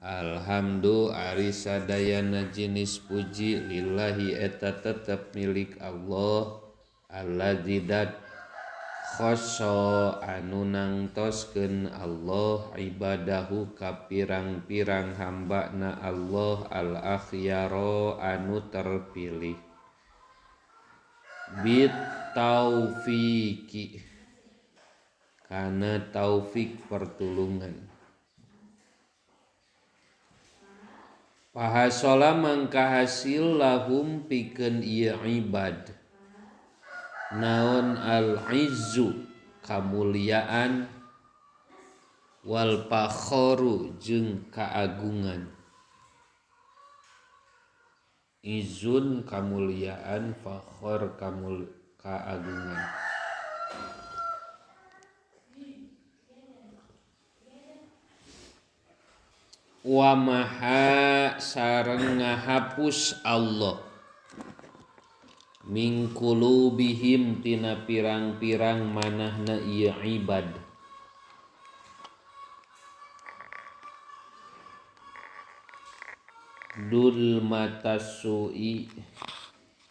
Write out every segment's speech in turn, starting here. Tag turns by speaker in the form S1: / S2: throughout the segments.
S1: Alhamdu ari sadayana jinis puji lillahi eta tetep milik Allah alladzi dat khassa anu nangtoskeun Allah ibadahu ka pirang-pirang hambana Allah al-akhyara anu terpilih bitaufiki kana taufik pertulungan. Pahasola mangka hasil lahum pikeun ieu ibad naon al-izzu kamuliaan wal fakhoru jeung kaagungan. Izun kamuliaan, fakhor kaagungan. Wa maha sareng ngahapus Allah min qulubihim tina pirang-pirang manahna ieu ibad. Dul matasui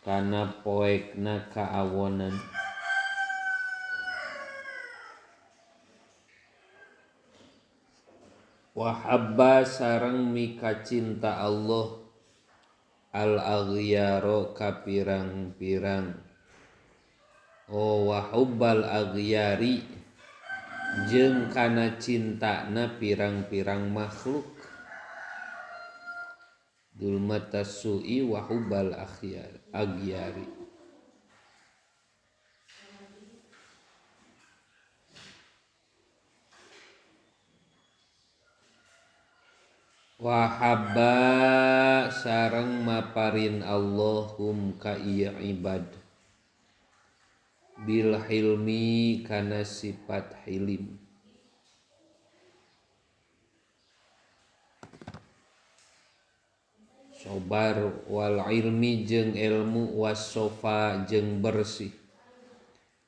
S1: kana poekna kaawonan. Wahabba sareng mika cinta Allah al-aghyaro ka pirang-pirang. Oh wahubbal aghyari jeung kana cintana pirang-pirang makhluk. Dulmatasui wahubbal aghyari. Wahabba sareng maparin Allahum ka ieu ibad bil hilmi kana sifat hilim. Sobar wal ilmi jeung ilmu wasofa jeung bersih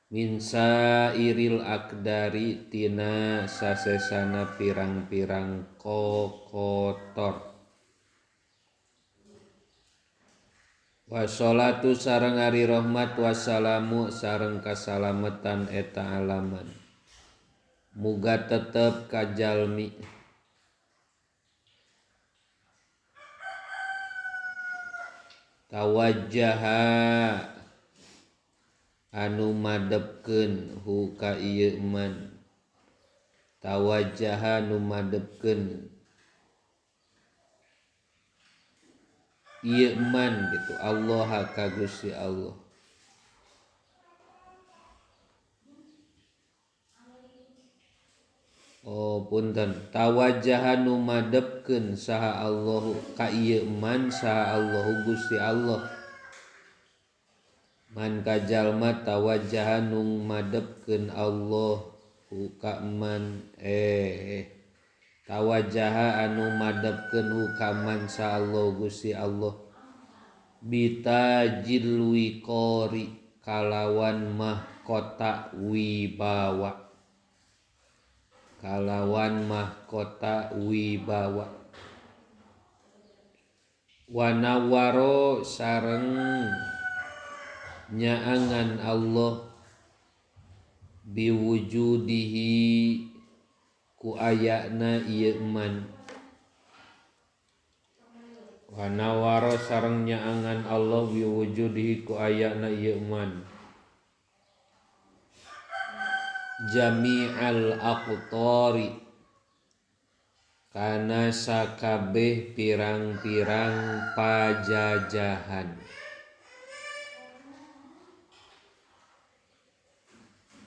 S1: min sairil akdari tina sasesana pirang-pirang kokotor. Wassalatu sareng ari rahmat wassalamu sareng kasalametan eta alaman. Muga tetep kajalmi tawajjaha anu madepkeun hu ka ieu man. Tawajjaha nu madepkeun ieu man gitu Allah ka Gusti Allah. Oh punten tawajjaha nu madepkeun saha Allahu ka ieu man saha Allahu Gusti Allah. Man kajalma tawajjaha nu madepkeun Allah hu ka man tawajjaha anu madepkeun hu ka man sa Allah Gusti Allah bitajil wiqori kalawan mahkota wibawa. Kalawan mahkota wibawa. Wanawaro sareng nyaangan Allah biwujudihi ku ayana ieu man. Wanawaro sareng nyaangan Allah biwujudihi ku ayana ieu man. Jami'al aqtari kana sakabeh pirang-pirang pajajahan.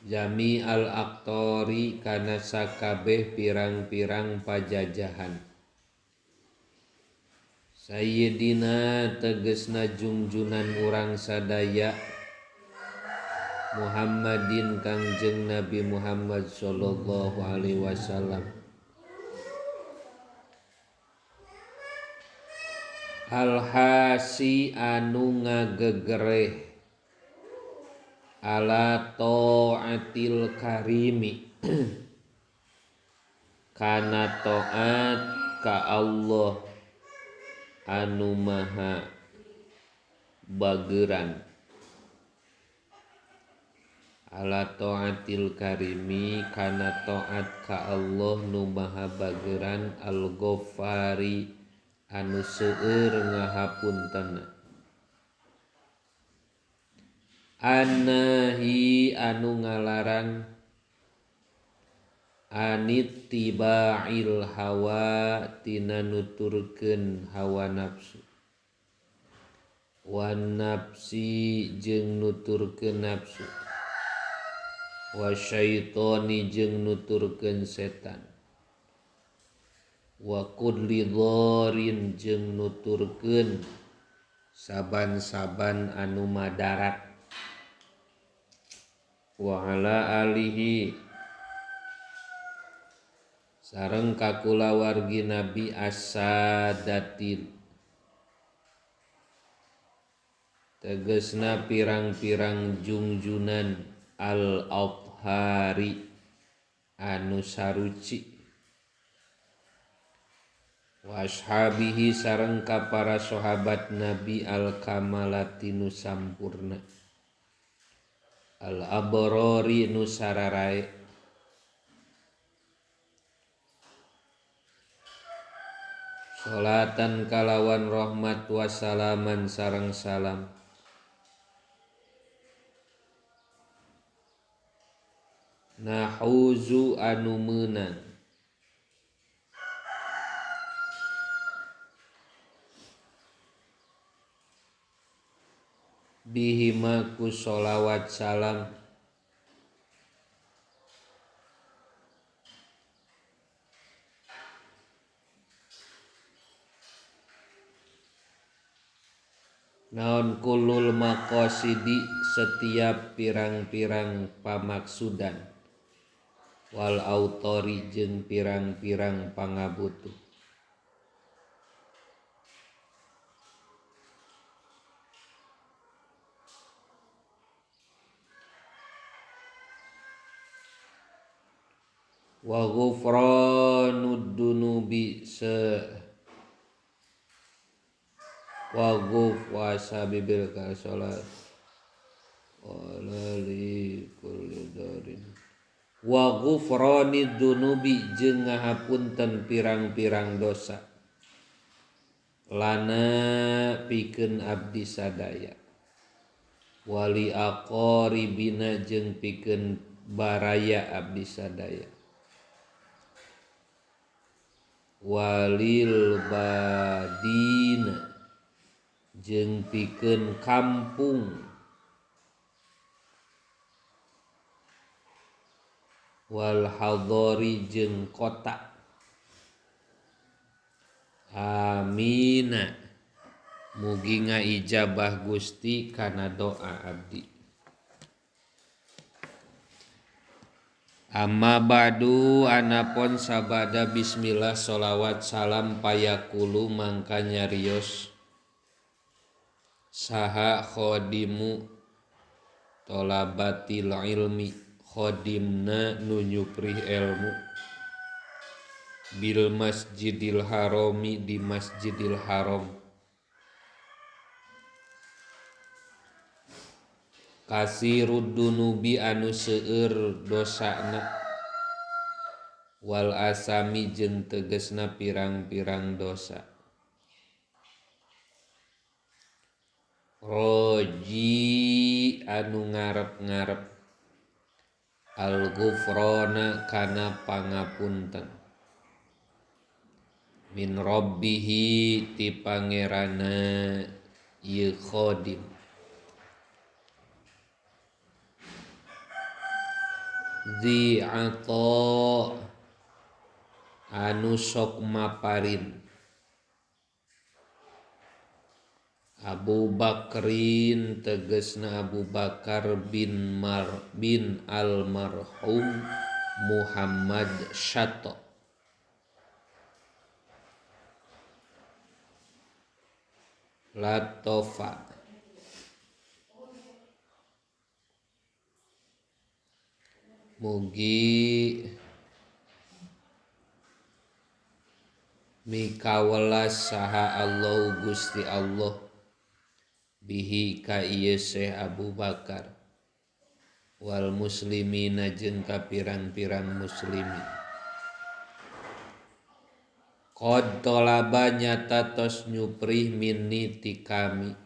S1: Jami'al aqtari kana sakabeh pirang-pirang pajajahan. Sayyidina tegesna jungjunan urang sadaya Muhammadin Kangjeng Nabi Muhammad sallallahu alaihi wasallam. Alhasi anu ngagegereh ala taatil karimi kana taat ka Allah anu maha bageran ala taatil karimi kana taat ka Allah nu maha bageran al-Ghaffari anu seueur ngahapunten anahi anu ngalarang anittiba'il hawa tina nuturkeun hawa nafsu wan nafsi jeung nuturkeun nafsu wa syaitani jeung nuturkeun setan wa kulli dharin jeung nuturkeun saban-saban anu madarat wa ala alihi sareng kakulawargi Nabi as-sadatil tegesna pirang-pirang jungjunan al-athari anu saruci wa ashabihi sareng ka para sahabat Nabi al-kamalati nu sampurna al-abrari nu sararae salatan kalawan rahmat wassalaman sareng salam nahuzu anu meunang bihima ku sholawat salam naon kulul maqasidi setiap pirang-pirang pamaksudan wal autori jeung pirang-pirang pangabutuh wa ghufranud dunubi se wa ghuf wa sabibil ka salat wala li kulli darin wa ghufranid dunubi jeung ngahapunten pirang-pirang dosa lana pikeun abdi sadaya wali aqaribina jeung pikeun baraya abdi sadaya walil badina jeung pikeun kampung wal hadari jeung kota amina mugi ngaijabah Gusti kana doa abdi. Amma ba'du anapun sabada bismillah sholawat salam payakulu mangka nyarios saha khodimu tolabatil ilmi khodimna nu nyuprih ilmu bil masjidil harami di masjidil haram kasirud dunubi anu seueur dosana wal asami jeung tegesna pirang-pirang dosa roji anu ngarep-ngarep al-ghufrana kana pangapunten min rabbihi ti pangerana ieu khodim zi ata anu sok maparin Abu Bakrin tegesna Abu Bakar bin bin almarhum Muhammad Syato Latofa mugi Mikawelas saha Allah Gusti Allah bihi ka ieu Syekh Abu Bakar wal muslimina jeung ka pirang-pirang muslimin. Qad talaba nyata tos nyuprih minni ti kami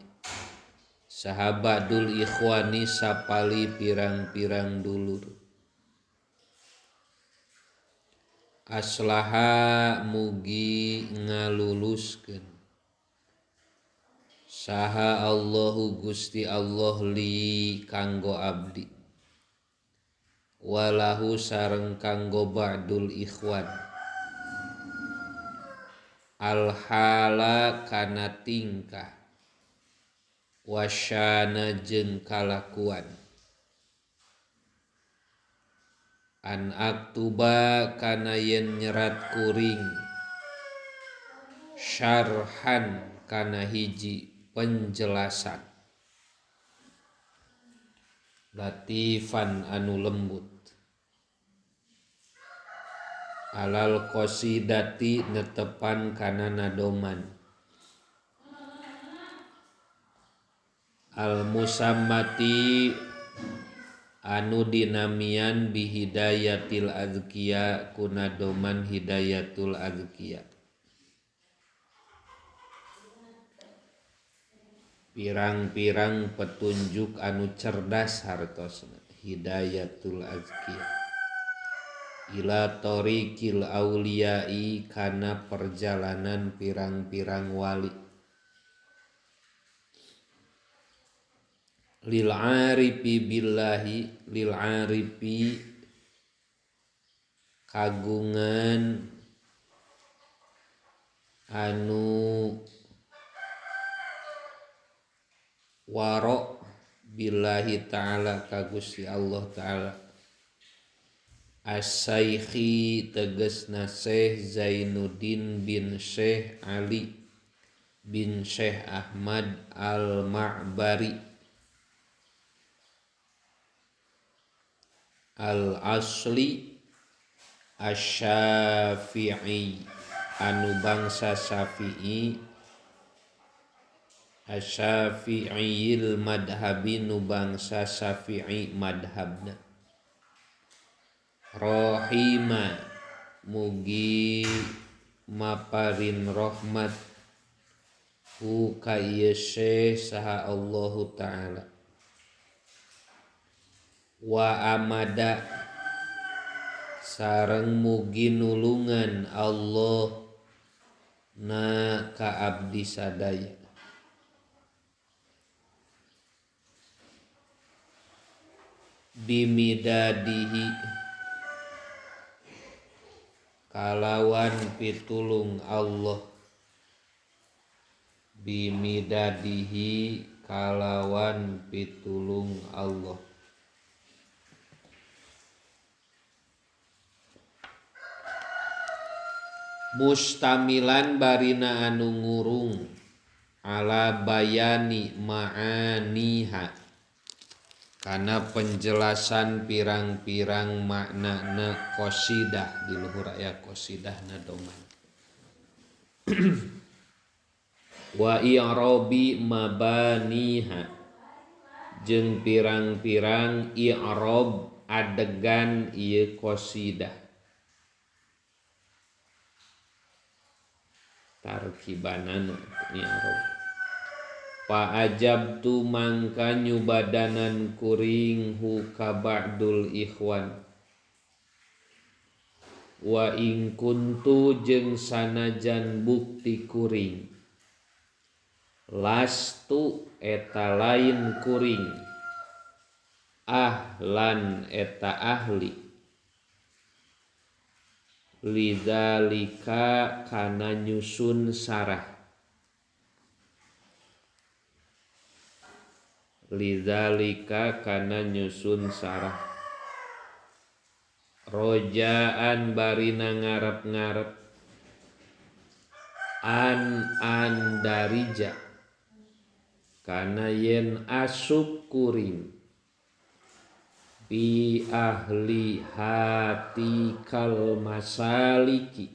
S1: sahabadul ikhwani sapali pirang-pirang dulur. Aslaha mugi ngaluluskeun saha Allahu Gusti Allah li kanggo abdi walahu sareng kanggo ba'dul ikhwan alhala kana tingkah wasyana jeung kalakuan an aktuba kana yen nyerat kuring syarhan kana hiji penjelasan latifan anu lembut alal qasidati netepan kana nadoman al musammati anu dinamian bihidayatil azkiya kunadoman hidayatul azkiya. Pirang-pirang petunjuk anu cerdas hartosna hidayatul azkiya ila tariqil auliyai kana perjalanan pirang-pirang wali lil arifi billahi lil arifi kagungan anu warok billahi ta'ala ka Gusti Allah ta'ala as-saikhi tegasna Syekh Zainuddin bin Syekh Ali bin Syekh Ahmad Al-Ma'bari al-asli asy-Syafi'i anu bangsa Syafi'i asy-Syafi'il madhabi nu bangsa Syafi'i madhabna rahima mugi maparin rahmat hu ka ieu Syekh saha Allahu ta'ala wa amada sareng mugi nulungan Allah na ka abdi sadaya bimidadihi kalawan pitulung Allah bimidadihi kalawan pitulung Allah. Mustamilan barina anu ngurung ala bayani ma'aniha kana penjelasan pirang-pirang maknana qasidah di luhur aya qasidah nadoman wa i'rabi mabaniha jeung pirang-pirang i'rab adegan ieu qasidah tarkibanana i'rab. Fa ajabtu mangka nyubadanan kuring hu ka ba'dul ikhwan wa ing kuntu jeung sanajan bukti kuring lastu eta lain kuring ahlan eta ahli lidzalika kana nyusun sarah lidzalika kana nyusun sarah rojaan barina ngarep-ngarep an andarija kana yen asup kuring bi ahli hati kal masaliki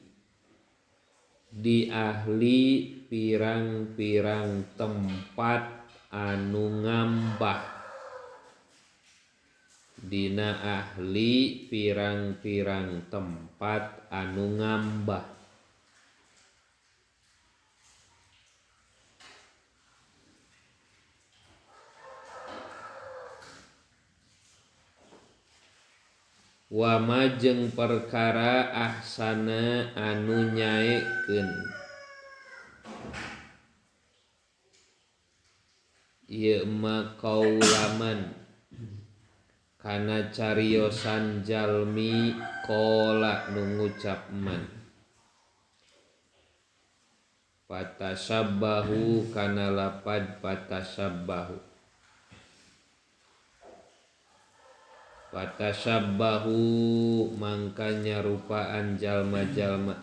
S1: Di ahli pirang-pirang tempat anu ngambah. Dina ahli pirang-pirang tempat anu ngambah. Wama jeung perkara ahsana anu nyaekeun. Ieu mah kaulaman kana cariosan jalmi qala nu ngucap man. Patasabbahu kana lapad patasabbahu. Patasabbahu mangka nyarupaan jalma-jalma.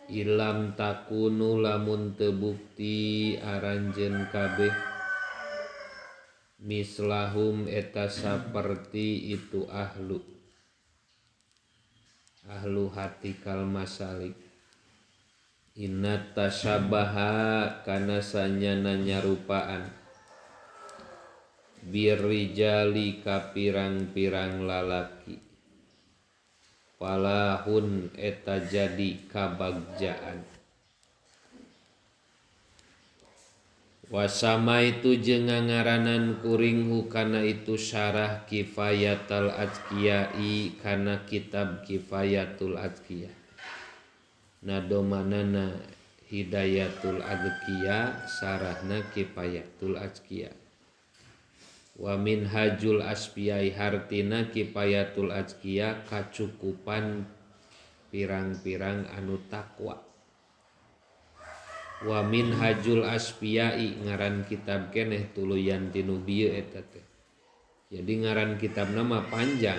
S1: Ilam takunu lamun teu bukti aranjeun kabeh. Mislahum eta saperti itu ahlu. Ahlu hatikal masalik. Inna tasyabaha kana sanyana nyarupaan. Birrijali ka pirang-pirang lalaki. Palahun eta jadi kabagjaan. Wasama itu jeung ngangaranan kuring hukana itu syarah Kifayatul Azkiyai kana kitab Kifayatul Azkiyah. Nadomanana Hidayatul Azkiyah sarahna Kifayatul Azkiyah. Wa minhajul asfiyai hartina Kifayatul Azkiyah kacukupan pirang-pirang anu takwa. Wa minhajul asfiyai ngaran kitab keneh tuluyan tinu bieu eta teh. Jadi ngaran kitabna mah panjang.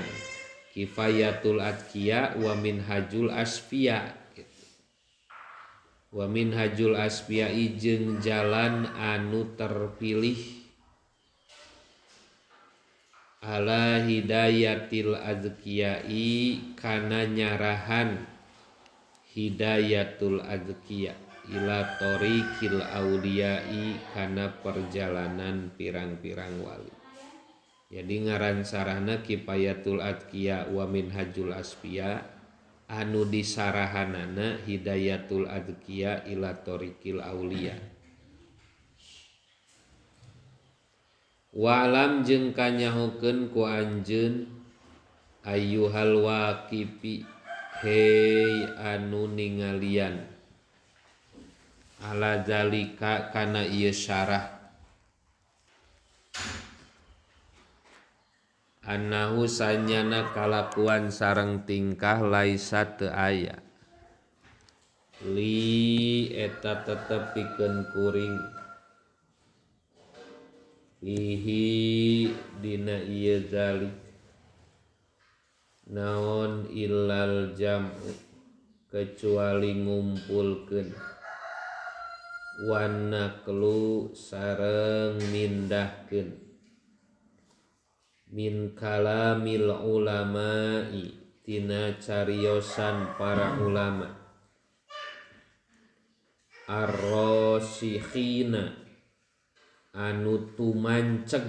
S1: Kifayatul Azkiyah wa minhajul asfiya gitu. Wa minhajul asfiyai jeung jalan anu terpilih ala hidayatil azkiyai kana nyarahan hidayatul azkiyah ila thoriqil auliyai kana perjalanan pirang-pirang wali. Jadi ngaran sarahna Kifayatul Azkiyah wa minhajul asfiya anu disarahanana hidayatul azkiyah ila thoriqil auliya. Wa'lam jeung kanyahokeun ku anjeun ayyuhal waqifi hei anu ningalian ala zalika kana ieu syarah annahu sanyana kalakuan sareng tingkah laisa teu aya li eta tetep pikeun kuring fihi dina ieu zalik naon illal jam'u kecuali ngumpulkeun wan naqlu sareng mindahkeun min kalamil ulama'i tina cariosan para ulama ar-rasikhina anu tumanceg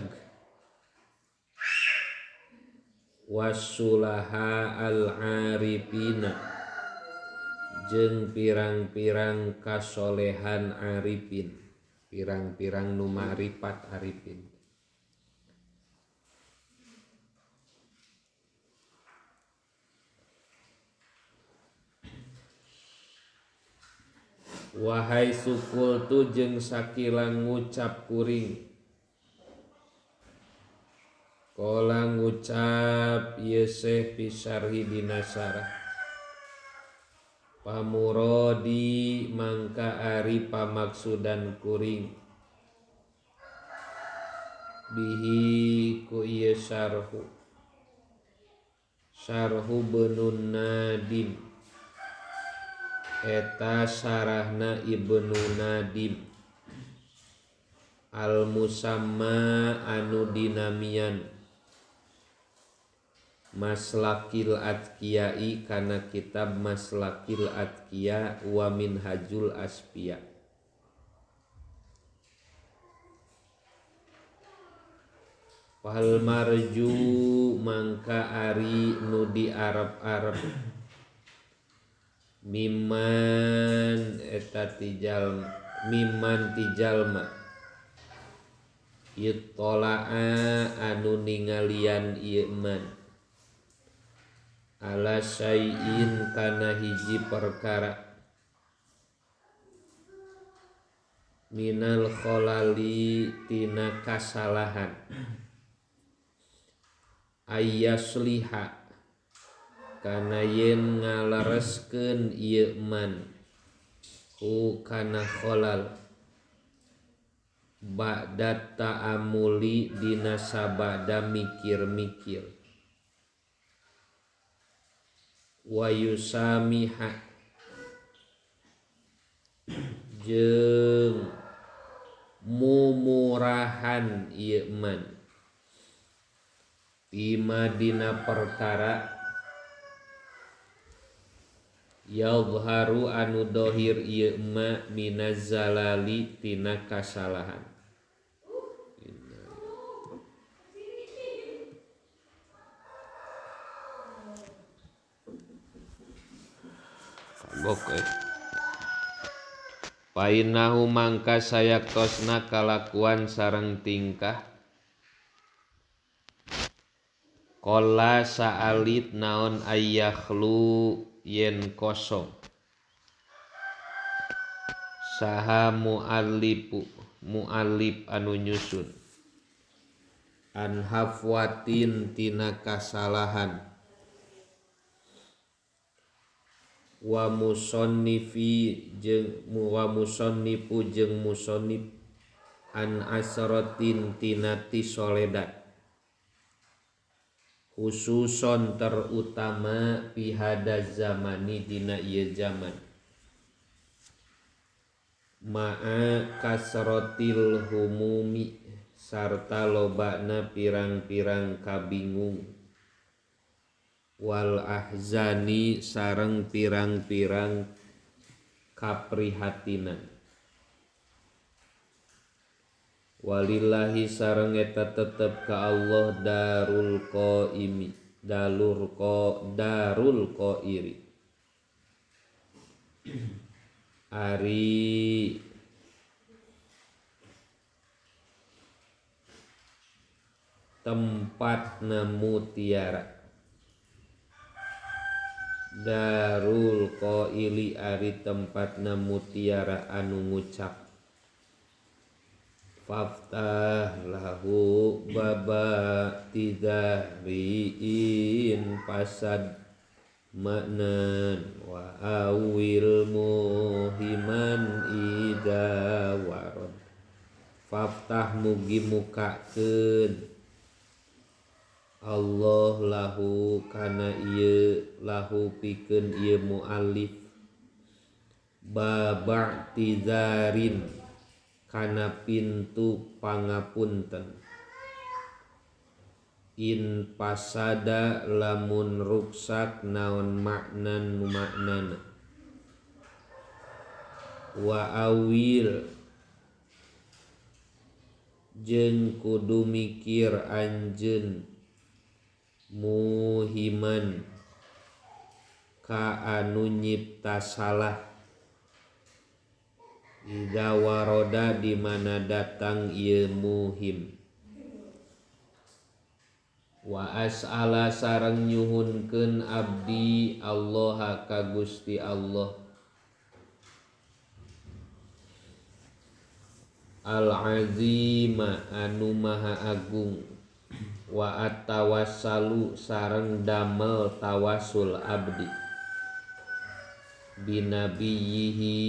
S1: wasulaha al-arifina jeung pirang-pirang kasolehan arifin, pirang-pirang nu ma'rifat arifin. Wahai sukultu jeung sakilang ngucap kuring kala ngucap ieu Syekh fi syarhi dina syarah pamuradi mangka ari pamaksudan kuring bihi ku ieu syarhu syarhu Ibnun Nadim eta sarahna Ibnu Nadim al musamma anu dinamian Maslakil Atqiyai kana kitab Maslakil Atqiya wa Minhajul Asfiya. Fal marju mangka ari nu diarep-arep miman eta tijal miman tijalma ittola'a anu ningalian ieu man ala syai'in kana hiji perkara minal kholali tina kasalahan ayyasliha kana yen ngalereskeun ieu man hu kana kholal ba'da ta'amuli dina sabada mikir-mikir wa yusamiha jeung mumurahan ieu man bima dina perkara yadhharu anu dohir ieu ma minaz zalali tina kasalahan. Kagok Painahu mangka sayaktosna kalakuan sareng tingkah qala sa'alit naon ayyakhlu yen kosong saha muallifu muallif anu nyusun an hafwatin tina kasalahan wa musannifi jeung wa musannifu jeung musannif an asratin tina tisoledat khususon terutama pihada zamani dina ieu zaman ma'a kasrotil humumi sarta lobana pirang-pirang kabingung wal ahzani sareng pirang-pirang kaprihatinan walillahi sareng eta tetep ka Allah darul qaimi dalur qa darul qairi ari tempat mutiara darul qaili ari tempat mutiara anu ngucap faftah lahu baba tidariin pasad maknan wa awil muhiman ida warad. Faftah mugi mukakeun Allah lahu kana ieu lahu pikeun ieu muallif baba tidarin kana pintu pangapunten in pasada lamun ruksak naon maknan nu maknana wa awil jeung kudu mikir anjeun muhiman ka anu nyipta salah idza waroda di mana datang ieu muhim wa as'ala sareng nyuhunkeun abdi Allah ka Gusti Allah al-azima anu maha agung wa at-tawassalu sareng damel tawasul abdi binabiyihi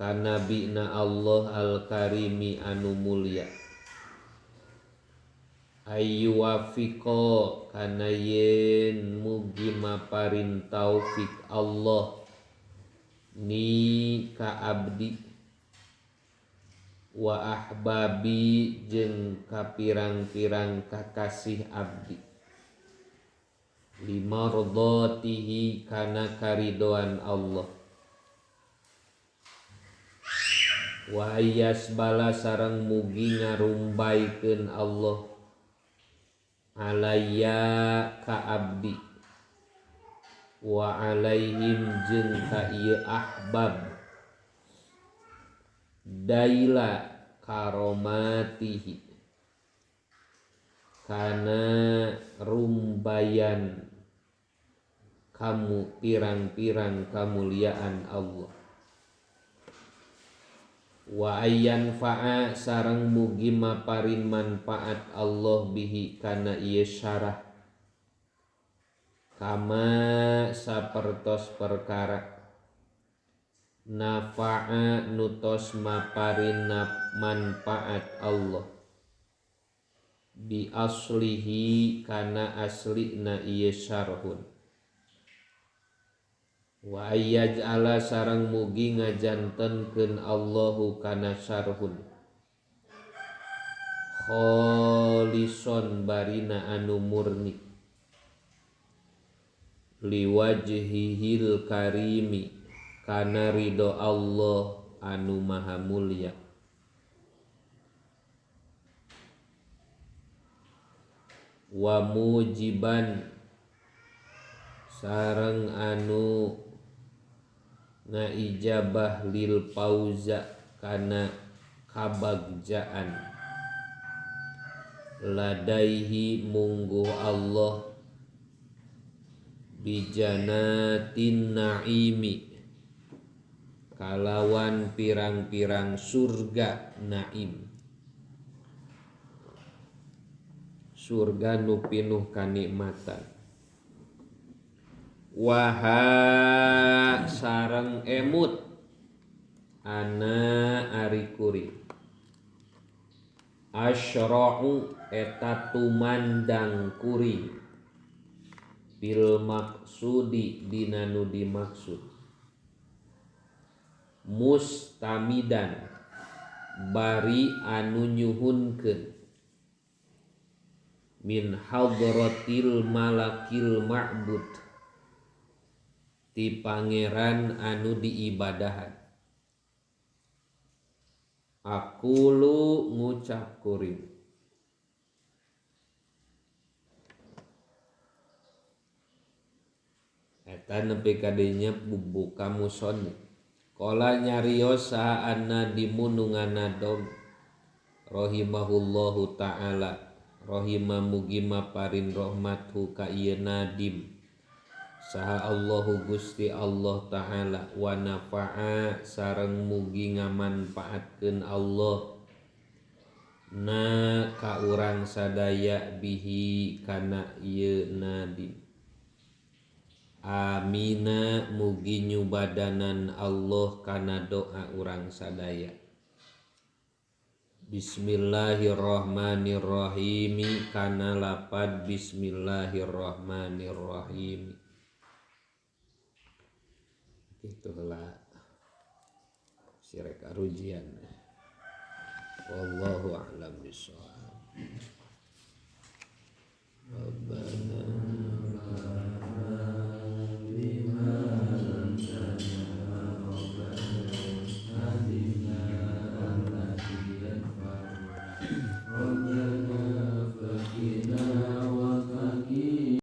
S1: kanabina Allah al-karimi anu mulia ayyuwafiqo kana yen mugi maparin taufik Allah ni ka abdi wa ahbabi jeung ka pirang-pirang kakasih abdi Limardhatihi kana karidoan Allah. Wa ayyasbala sareng mugi ngarumbaikeun Allah alayya ka abdi wa alaihim jeung ka ieu ahbab daila karomatihi kana rumbayan kamu pirang-pirang kamuliaan Allah. Wa ayyan fa'a sareng mugi maparin manfaat Allah bihi kana ieu syarah kama sapertos perkara nafa'a nutos maparin manfaat Allah bi aslihi kana aslina ieu syarhun. Wa ayyaj'ala sareng mugi ngajantenkeun Allahu kana syarhun kholison barina anu murni liwajhihil karimi kana ridho Allah anu maha mulia. Wa mujiban sareng anu ngaijabah lil pauza kana kabagjaan ladaihi mungguh Allah bijanatin naimi kalawan pirang-pirang surga naim, surga nu pinuh kanikmatan. Waha sareng emut ana ari kuring asyra'u eta tumandang kuring bil maksudi dina nu dimaksud mustamidan bari anu nyuhunkeun min hadratil malakil ma'bud ti pangeran anu diibadahan. Aqulu ngucap kuring eta nepi ka dinya bubuka musonnya. Qala nyarios saha anna dimununganna dom rahimahullahu ta'ala rahima mugi maparin rahmathu ka ieu nadim saha Allahu Gusti Allah ta'ala wa nafa'a sareng mugi ngamanfaatkeun Allah na ka urang sadaya bihi kana ieu nadim. Amina mugi nyubadanan Allah kana doa urang sadaya. Bismillahirrahmanirrahim kana lapad bismillahirrahmanirrahim. Itulah sirek arujian. Wallahu a'lam bishawab. Rabbana